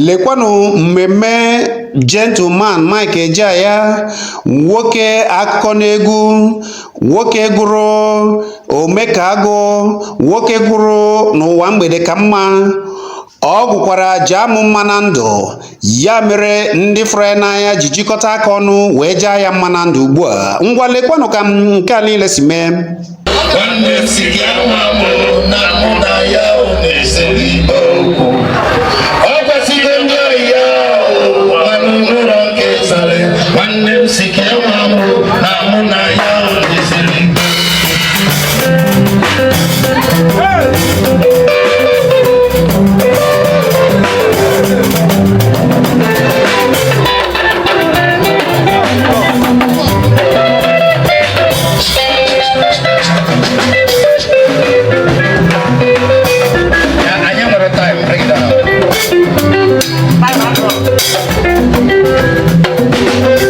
Lekwanụ mmemme Gentleman Mike Ejeagha, nwoke akụkọ n'egwu, nwoke gụrụ Omekagụ, nwoke gụrụ n'ụwa mgbede ka mma. Ọ gụkwara jaa mụ mma na ndụ, ya mere ndị fụrụ ya n'anya ji jikọta aka ọnụ wee jaa ya mma na ndụ ugbu a. Ngwa lekwanụ ka nke a niile si mee. Nwanne m si gị nwa m na mụ na ya na-esere ikpe okwu. Ọ kwesịghị ndị oyi ya nwanne ụlọ nke zara. Nwanne m si gị nwa m na mụ na ya na-esere ikpe. Anyị nwere time, break it down.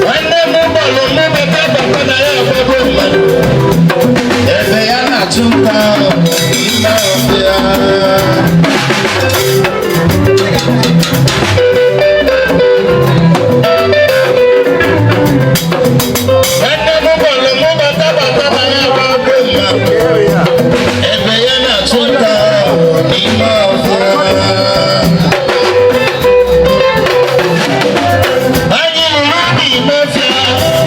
Nwanne m gbalụ mụ bata bata na ya agbago mmadụ. Ebe ya na-achụ nta ime ọbịa. Nwanne m gbalụ mụ bata bata na ya agbago mmadụ. Ebe ya na-achụ nta n'ime ọfịa. Anyị ruru n'ime ọfịa,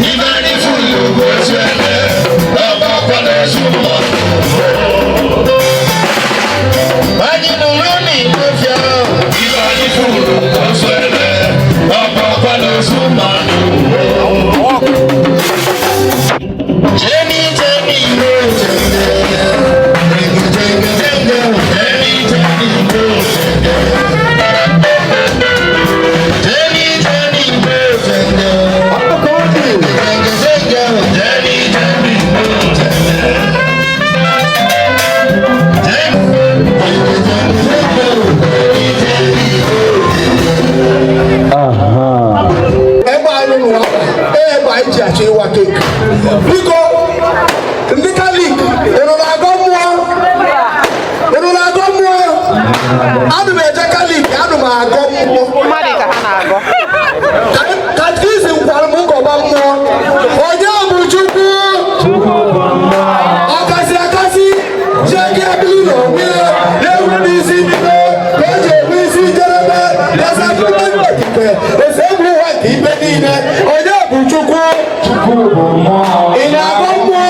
ibe anyị fụrụ bụ otu ebe, n'ọgbakọ na-ezu mmadụ. Anyị ruru n'ime ọfịa, ibe anyị fụrụ bụ otu ebe, n'ọgbakọ na-ezu mmadụ. Jenny, Jenny, no, Jenny. Jenny, Jenny, Jenny, Jenny, no, Jenny. Jenny, Jenny, no, Jenny. Jenny, Jenny, Jenny, no, Jenny. Jenny, Jenny, Ebe anyị nọ ebe anyị ji achọ ịwa cake. Biko, ndị Katọlik, unu na-agọ mmụọ? Unu na-agọ mmụọ? Ana m eje Katọlik, ana m agọ mmụọ. Mmadụ ka ha na-agọ. Catechism gwara m ngọba mmụọ. Onye bụ Chukwu? Ọkasị akasị chieke ebili na onwe ya na-ewu n'isi mbido ka o ji ebu isi njedebe okike osegbu ụwa nke ikpe niile. Onye bụ Chukwu? Ị na-agọ mmụọ?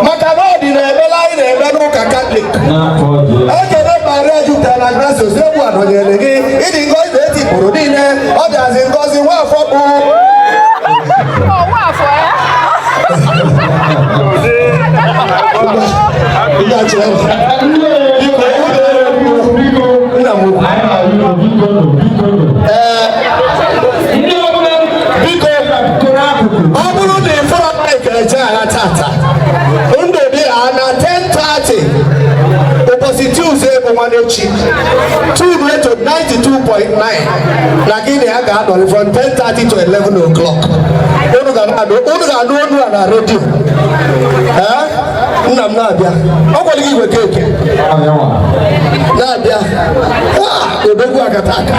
Maka na ọ dị n'ekpere anyị na-ekpe n'ụka Katọlik. Ekele Maria jupụtara na grace, osegbu anọnyere gị, ịdị ngọzi na-etipụrụ niile, ọ bịazi ngọzi nwaafọ bụ Ọnwa afọ ya. Nna m ukwu. Ee, biko, ọ bụrụ na ị fụrụ Mike Ejeagha tata, ndụ dị ha na 10:30 ụbọchị Tuesday bụ nwanne echi, tune to 92.9 na gịnị a ga-anọrị from 10:30 to 11 o'clock. Unu ga na-anụ, unu ga-anụ onu a na redio. Ee, nna m na-abịa, ọ gwara gị igwe cake na-abịa. Ah, odogwu akata aka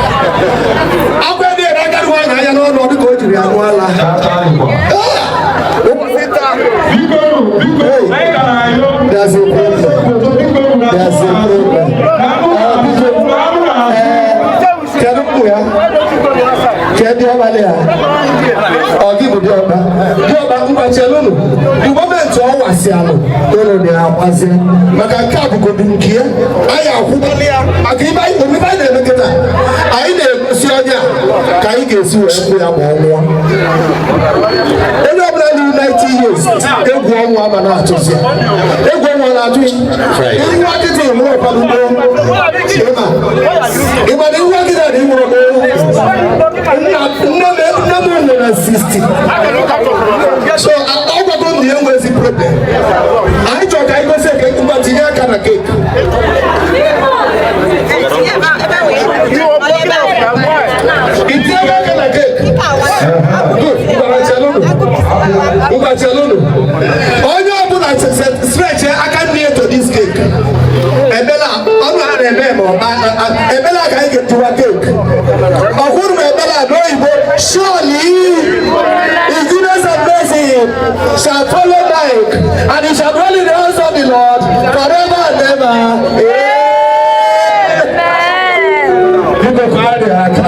akwa dị ere aka nwaanyị anya n'ọnụ dịka o jiri anụ ala. Ah, ụbọchị taa. Hey, there's a problem. There's a problem. Ah, biko, kedu mkpu ya? Kedu ọkpa dị ya? Ọ gị bụ diọkpa? Diọkpa, ngwa chelụnụ. The moment ọ wasịalụ, unu na-agbazi. Maka nke a bụgodu nke ya. Anyị akwụkwala ya maka ibe anyị omume anyị na-eme kịta. Anyị na-egosi onye a ka anyị ga-esi wee kwụ ya ma ọ nwụọ. Onye ọbụla ruru 90 years, egwu ọnwụ ama na-atụzi ya. Egwu ọnwụ ọ na-atụ ya? Ihu akịta ịmụrụ ọkwadogo. Ịma. Ịma na ihu akịta na ịmụrụ gboo. Nna nne m nne m nwere 60. So ọ gwago m na ya enwezi problem. Anyị chọrọ ka anyị gosi eke ngwa tinye aka na cake. Ebe ahụ, ebe ahụ. Itinye aka na cake. Good. Ngwa chelụnụ. Ngwa chelụnụ. Onye ọbụla stretch aka nne to this cake. Ebela ọnụ ha na Eme ma ekpere a ka anyị ga-etiwa cake. Ọkwụrụ m ekpere a n'oyibo: surely his goodness and mercy shall follow Mike, and he shall dwell in the house of the Lord forever and ever. Amen. Biko, kụọ dị aka.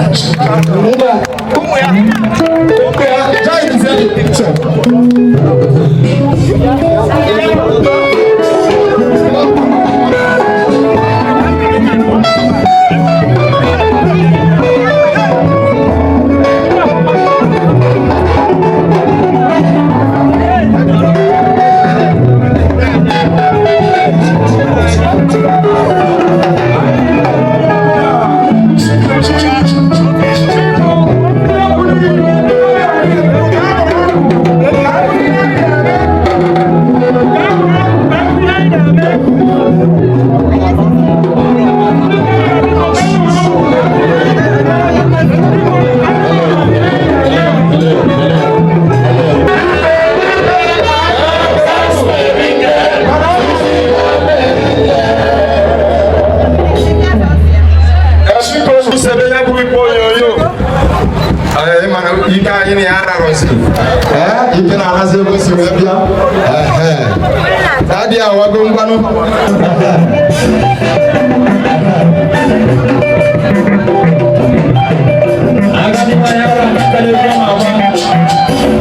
Ngwa, ụmụ ya, ụmụ ya, join the picture. Sebe ya bụ ikpe onyonyo. Ee, mana ike anyị na ya ararọzi. Ee, ike na-arazi ebe o si wee bịa. Ehe. Daddy awago ngwanụ. Agadi nwanyị ahụ akatara ego ma agba.